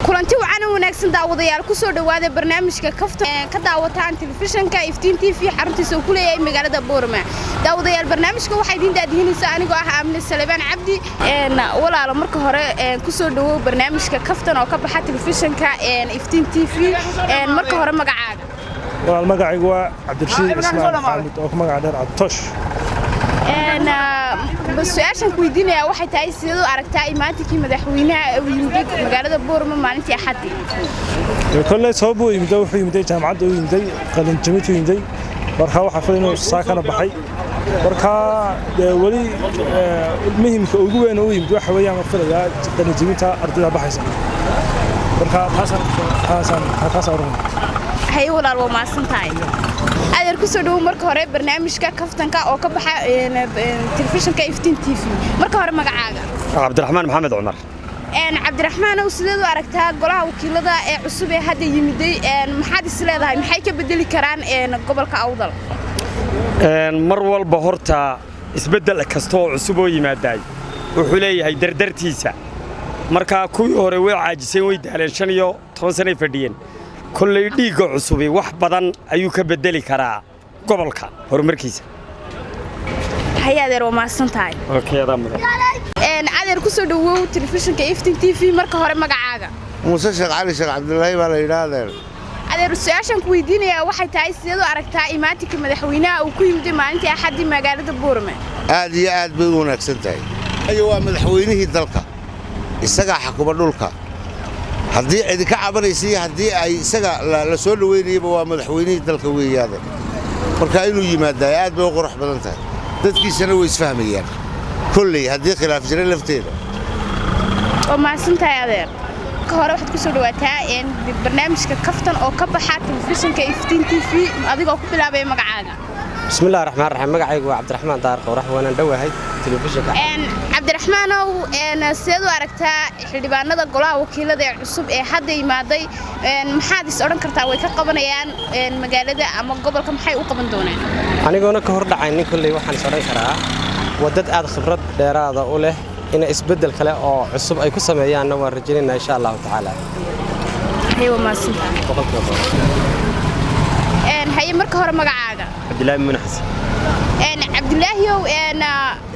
Kulanti wacan oo wanaagsan, daawadayaal. Ku soo dhowaada barnaamijka Kafta ka daawataan telefishinka Iftiin TV, xaruntiisa uu ku leeyahay magaalada Boorama. Daawadayaal, barnaamijka waxaa idiin daadihinaysa anigoo ah Aamine Salebaan Cabdi. Walaalo, marka hore ku soo dhawow barnaamijka Kaftan oo ka baxa telefishinka Iftiin TV. Marka hore, magacaaga? Walaal, magacaygu waa Cabdirashiid Cismaan Xaamid oo ku magac dheer Cabditoosh. Su-aashan ku weydiinaya waxay tahay, sideed u aragtaa imaantinkii madaxweynaha uu yimiday magaalada Boorama maalintii Axaddii? Kolley sabab uu yimiday, wuxuu yimiday jaamacadda, uu yimiday qalinjabintu yimiday. Marka waxaa filay inuu saakana baxay. Marka weli muhimka ugu weyn uu yimid waxa weeyaan, waan filayaa, qalinjabinta ardayda baxaysa. Marka taasaan oranaya. Haye walaal, waa mahadsan tahay. Adeer, ku soo dhawow marka hore barnaamijka Kaftanka oo ka baxa telefishinka Iftiin TV. Marka hore, magacaaga? Cabdiraxmaan Maxamed Cumar. Cabdiraxmaanow, sideed u aragtaa golaha wakiilada ee cusub ee hadda yimiday? Maxaad is leedahay, maxay ka bedeli karaan gobolka Awdal? Mar walba horta isbeddel kasta oo cusub oo yimaadaay wuxuu leeyahay dardartiisa. Markaa kuwii hore way caajiseen, way daaleen, 15 sanay fadhiyeen. Kolley dhiigga cusubi wax badan ayuu ka beddeli karaa gobolka horumarkiisa. Haye adeer, waa mahadsan tahay. Adeer, ku soo dhawow telefishinka Iftiin TV. Marka hore, magacaaga? Muuse Sheekh Cali Sheekh Cabdilaahi baa la yidhaha, adeer. Adeer, su-aashan ku weydiinayaa waxay tahay, sideed u aragtaa imaatinka madaxweynaha uu ku yimiday maalintii Axaddii magaalada Boorame? Aad iyo aad bay u wanaagsan tahay. Ayo, waa madaxweynihii dalka, isagaa xakuma dhulka. Haddii cidi ka cabanaysa iyo haddii ay isaga la soo dhoweynayaba, waa madaxweynihii dalka weeyaade. Marka inuu yimaadaa aad bay u qurux badan tahay, dadkiisana way isfahmayaan kolley haddii khilaaf jira lafteeda. Waa mahadsantahay, adeer. Marka hore waxaad kusoo dhawaataa barnaamijka Kaftan oo ka baxa telefishinka Iftiin TV, adigoo ku bilaabaya magacaaga. Bismillahi raxmaan raxiim. Magacaygu waa Cabdiraxmaan Daar Qowrax, waanaan dhowahay telefishinka. Cabdiraxmaanow, sideed u aragtaa xildhibaanada golaha wakiilada ee cusub ee hadda yimaaday? Maxaad is odhan kartaa way ka qabanayaan magaalada ama gobolka? Maxay u qaban doonaan? Anigoona ka hor dhacaynin, kolley waxaan is odhan karaa waa dad aad khibrad dheeraada u leh inay isbeddel kale oo cusub ay ku sameeyaanna waan rajaynaynaa, insha Allahu tacaala. Haye, waa mahadsantahay. 100%. Haye, marka hore magacaaga? Cabdilaahi Mumin Xasan. Cabdilaahiyow,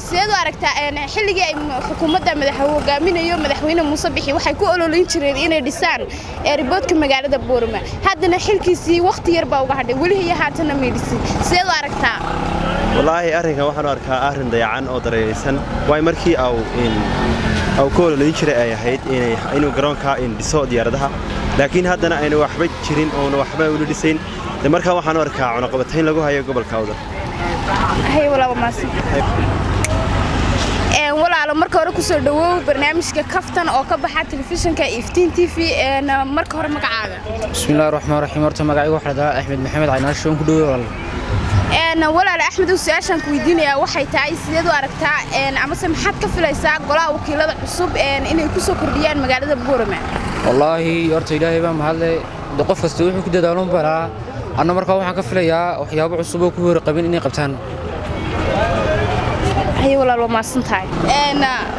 sideed u aragtaa xilligii ay xukuumadda madax hogaaminayo madaxweyne Muuse Bixi, waxay ku ololeyn jireen inay dhisaan airportka magaalada Boorama. Haddana xilkiisii wakhti yar baa uga hadhay, weli iyo haatanna may dhisin. Sideed u aragtaa? Wallaahi, arrinkan waxaan u arkaa arrin dayacan oo dareeraysan, waayo markii au ka ololeyn jiray ay ahayd inuu garoonka dhiso diyaaradaha, laakiin haddana ayna waxba jirin oona waxba una dhisayn. De markaa waxaan u arkaa cunaqabatayn lagu hayo gobolka Awdal. Haye walaalo, mahadsan. Walaalo, marka hore kusoo dhawow barnaamijka Kaftan oo ka baxa telefishinka Iftiin TV. Marka hore, magacaaga? Bismillahi raxmaan raxiim. Horta magacaygu waxaa la dhahaa Axmed Maxamed Caynaasho, waan ku dhowey, walaal. Walaal Axmed, su-aashaan ku weydiinayaa waxay tahay, sideed u aragtaa amase maxaad ka filaysaa golaha wakiilada cusub inay kusoo kordhiyaan magaalada Boorama? Wallaahi, horta Ilaahay baa mahadle. De qof kasta wuxuu ku dadaalon balaa. Anna markaa waxaan ka filayaa waxyaabo cusub oo ku hor qabin inay qabtaan. Haye walaal, waa mahadsan tahay.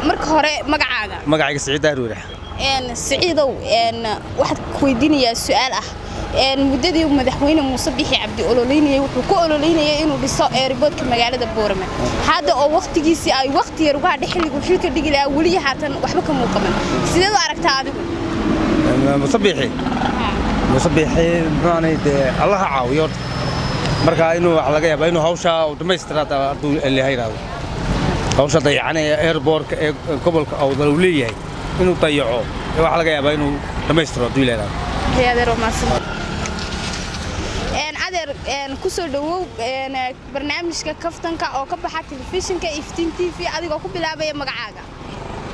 Marka hore, magacaaga? Magacayga Siciid Daaruurax. Siciidow, waxaad ku weydiinayaa su-aal ah, muddadii madaxweyne Muuse Bixi Cabdi ololeynayay, wuxuu ku ololeynayay inuu dhiso airportka magaalada Boorama. Hadda oo waqtigiisii ay waqti yar uga hadhay xilliguu xilka dhigi lahaa, weli haatan waxba kama qaban. Sideed u aragtaa adigu? Muuse Biixi, Muuse Biixi muxuu dee, Allaha caawiyo horta. Marka inuu waxa laga yaabaa inuu hawsha uu dhammaystira hadduu Ilaahay yidhaahdo, hawsha dayacanaya airportka ee gobolka Awdal uu leeyahay inuu dayaco, waxaa laga yaabaa inuu dhammaystiro hadduu Ilaahay yidhaahdo. Adeer, waa mahadsan. Adeer, ku soo dhawow barnaamijka Kaftanka oo ka baxa telefishinka Iftiin TV, adigoo ku bilaabaya magacaaga.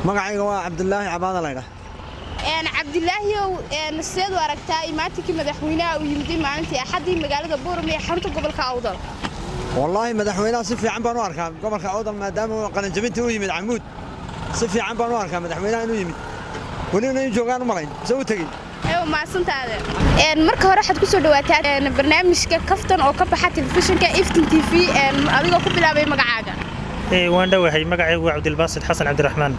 Magacayga waa Cabdilaahi Cabaada laydha. Cabdilaahiyow, sideed u aragtaa imaatinkii madaxweynaha uu yimiday maalintii Axaddii magaalada Boorama ee xarunta gobolka Awdal? Wallaahi, madaxweynaha si fiican baan u arkaa gobolka Awdal, maadaama uu qalinjabintii u yimid Camuud. Si fiican baan u arkaa madaxweynaha inuu yimid, welina in joogaan u malayn mise u tegey. Mahadsantaade. Marka hore waxaad kusoo dhawaataa barnaamijka Kaftan oo ka baxa telefishinka Iftin TV, adigoo ku bilaabay magacaaga. Waan dhowahay. Magacaygu waa Cabdilbaasid Xasan Cabdiraxmaan.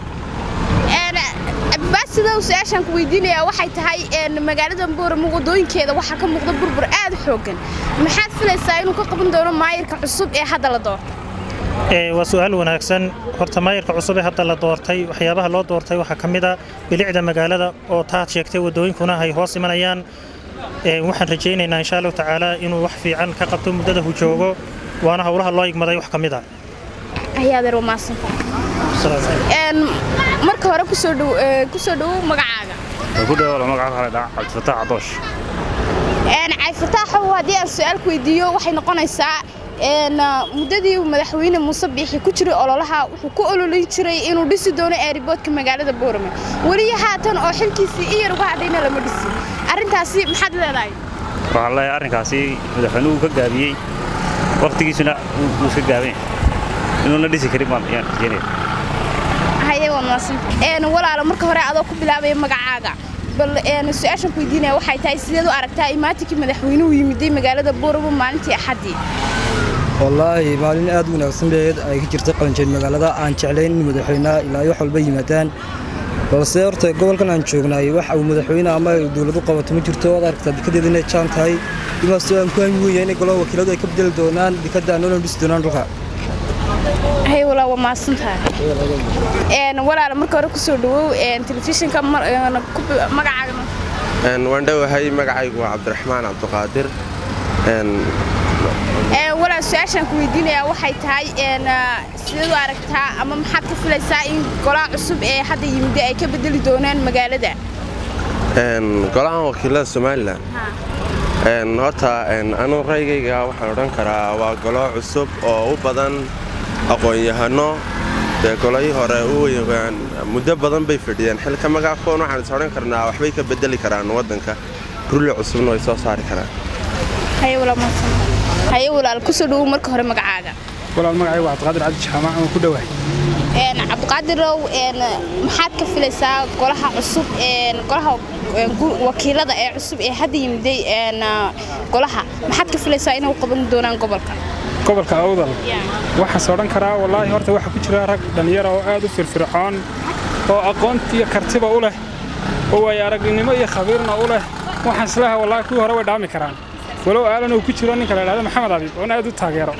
Cabdibaasid. Yaasidow, su-aashaan ku weydiinayaa waxay tahay, magaalada Boorama wadooyinkeeda waxaa ka muuqda burbur aad u xooggan. Maxaad filaysaa inuu ka qaban doono maayirka cusub ee hadda la doortay? Waa su-aal wanaagsan. Horta maayirka cusub ee hadda la doortay, waxyaabaha loo doortay waxaa ka mid a bilicda magaalada oo taad sheegtay, wadooyinkuna ay hoos imanayaan. Waxaan rajaynaynaa, insha Allahu tacaala, inuu wax fiican ka qabto muddada uu joogo, waana howlaha loo igmaday wax ka mid a. Ayaadeer, waa mahadsantahay. Marka hore kusoo dhowow magacaaga. Ku dhawaada, magaca waxaa la dhahaa Cabdifataax Cadoosh. Cabdifataaxow, haddii aan su-aal ku weydiiyo, waxay noqonaysaa, muddadii uu madaxweyne Muuse Biixi ku jiray ololaha, wuxuu ku ololayn jiray inuu dhisi doono airportka magaalada Boorama. Weliya haatan oo xilkiisii in yar uga hadhayna lama dhisin. Arrintaasi maxaad leedahay? Waxaan leeyahay, arrinkaasi madaxweynuhu ka gaabiyey, waqtigiisuna wuu iska gaaban yahay, inuuna dhisi karin baan ayaan rajeynaya. Haye, waa mahadsan. Walaalo, marka hore adoo ku bilaabaya magacaaga, bal su-aashan ku weydiinaya waxay tahay, sideed u aragtaa imaatinkii madaxweynuhu yimiday magaalada Boorama maalintii Axaddii? Wallaahi, maalin aad u wanaagsan bay ay ka jirtay qalinjabin magaalada. Aan jeclayn in madaxweynaha ilaa wax walba yimaadaan, balse horta gobolkan aan joognaay wax uu madaxweyne ama ay dowladu qabato ma jirto. Waad aragtaa dekadeeda inay jaan tahay. Imaastoo aan ku hami weyn inay golaha wakiiladu ay ka bedeli doonaan dekada, noolna dhisi doonaan dhulka. Hay walaa, waa mahadsantahay. Walaala, marka hore kusoo dhawow telefishinka, magacaaga. Waan dhowahay, magacaygu waa Cabdiraxmaan Cabdiqaadir. Walaal, su-aashaan ku weydiinayaa waxay tahay, sideed u aragtaa ama maxaad ka filaysaa in golaha cusub ee hadda yimid ay ka bedeli doonaan magaalada? Golahan wakiilada Somaliland, horta anu raygayga waxaan odhan karaa waa golo cusub oo u badan aqoon-yahano. Dee golahii hore muddo badan bay fadhiyeen xilka. Magacakoon waxaan is odhan karnaa waxbay ka bedeli karaan waddanka, rulli cusubna way soo saari karaan. Haye walaal, kusoo dhawow marka hore magacaaga. Walaal, magacayga waa Cabdiqaadir Cabdi Jaamac, aan ku dhowahay. Cabdiqaadirow, maxaad ka filaysaa golaha cusub, golaha wakiilada ee cusub ee hadda yimiday golaha? Maxaad ka filaysaa inay u qaban doonaan gobolka? Gobolka Awdal waxaan soo odhan karaa, wallaahi, horta waxaa ku jira rag dhallinyara oo aad u firfircoon oo aqoonti iyo kartiba u leh oo waayo aragnimo iyo khabiirna u leh. Waxaan islaha, wallaahi, kuwii hore way dhaami karaan, walow aalan uu ku jiro ninka la idhahdo Maxamed Abiib oon aad u taageero.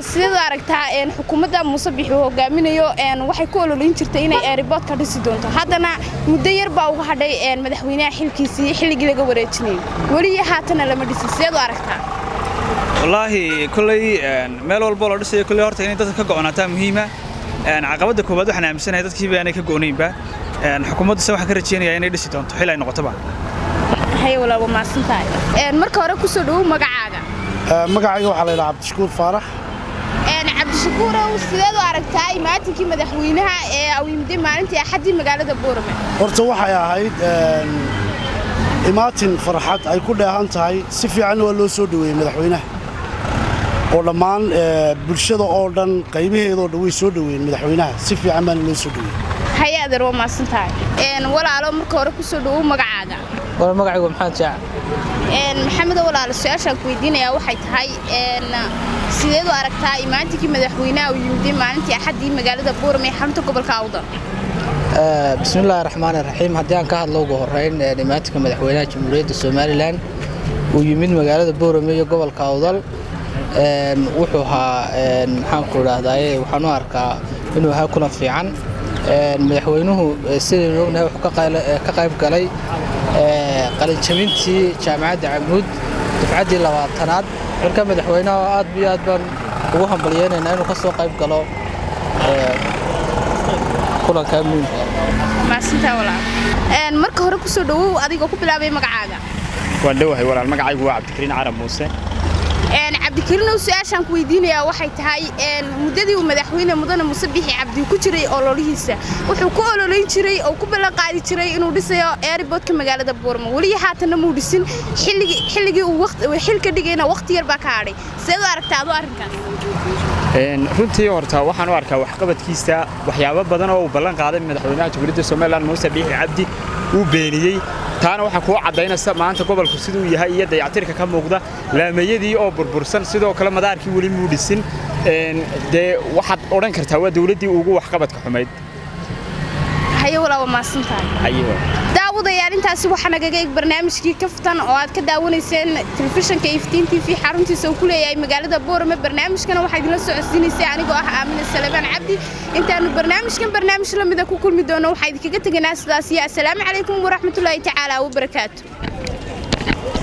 Sideed aragtaa xukuumadda Muuse Bixi uu hogaaminayo? Waxay ku ololeyn jirtay inay airportka dhisi doonto, haddana muddo yar baa uga hadhay madaxweynaha xilkiisii, xilligii laga wareejinayay, weli haatana lama dhisin. Sideed u aragtaa? Wallaahi, kolley meel walbo la dhisayo, kolley horta inay dadka ka go'onaataa muhiima. Caqabadda koowaad waxaan aaminsanahay dadkiiba aanay ka go'naynba. Xukuumaddu se waxaan ka rajeynayaa inay dhisi doonto xil ay noqotoba. Haye walaal, waa mahadsantahay. Marka hore kusoo dhawow magacaaga. Magacayga waxaa la yidhaha Cabdishakuur Faarax. Cabdishakuurow, sideed u aragtaa imaatinkii madaxweynaha ee uu yimiday maalintii Axaddii magaalada Boorame? Horta waxay ahayd imaatin farxad ay ku dheehan tahay. Si fiican waa loo soo dhoweeyey madaxweynaha oo dhammaan bulshada oo dhan qaybaheedoo dhan way soo dhoweeyeen madaxweynaha. Si fiican baana loo soo dhoweeyey. Haye adeer, waa mahadsantahay. Walaalo, marka hore kusoo dhawow magacaaga. Walaal, magacaygu waa Maxamed Jaac. Maxamedo, walaalo, su-aashaan ku weydiinayaa waxay tahay, sideed u aragtaa imaantinkii madaxweynaha uu yimiday maalintii Axaddii magaalada Boorame ee xarunta gobolka Awdal? Bismillaahi raxmaani raxiim. Haddii aan ka hadlo ugu horreyn imaatinka madaxweynaha Jamhuuriyadda Somaliland uu yimid magaalada Boorame iyo gobolka Awdal, wuxuu ahaa, maxaan ku idhaahdaye, waxaan u arkaa inuu ahaa kulan fiican. Madaxweynuhu, sidaynu ognahay, wuxuu ka qayb galay qalinjabintii jaamacadda Camuud, dufcaddii 20aad. Marka madaxweynaha aad iyo aad baan ugu hambalyeynaynaa inuu ka soo qayb galo kulankaa muhiimka. Mahadsantaa walaal. Marka hore kusoo dhawow adigoo ku bilaabay magacaaga. Waan dhowahay walaal, magacaygu waa Cabdikariin Carab Muuse. Cabdikariinow, su-aashaan ku weydiinayaa waxay tahay, muddadii uu madaxweyne mudane Muuse Bixi Cabdi ku jiray ololihiisa, wuxuu ku ololeyn jiray oo ku ballan qaadi jiray inuu dhisayo airportka magaalada Boorama. Weli haatanna muu dhisin. Xilligii uu xilka dhigayna waqti yar baa ka hadhay. Sideed u aragtaa adoo arrinkaas? Runtii horta waxaan u arkaa waxqabadkiisa waxyaabo badan oo uu ballan qaaday madaxweynaha Jamhuuriyadda Somaliland Muuse Biixi Cabdi uu beeniyey. Taana waxaa kuu caddaynaysa maanta gobolku siduu yahay iyo dayactirka ka muuqda, laamayadii oo burbursan, sidoo kale madaarkii weli muu dhisin. Dee waxaad odhan kartaa waa dowladdii ugu waxqabadka xumayd. Haye walaa, waa mahadsan tahay. Haye. Daawadayaal, intaasi waxaa nagaga eg barnaamijkii Kaftan oo aad ka daawanayseen telefishinka Iftiin TV xaruntiisa uu ku leeyahay magaalada Boorame. Barnaamijkana waxaa idinla socodsiinaysay anigoo ah Aamine Salebaan Cabdi. Intaanu barnaamijkan barnaamij la mida ku kulmi doono, waxaa idinkaga teganaa sidaas iyo assalaamu calaykum waraxmatullaahi tacaala wabarakaatu.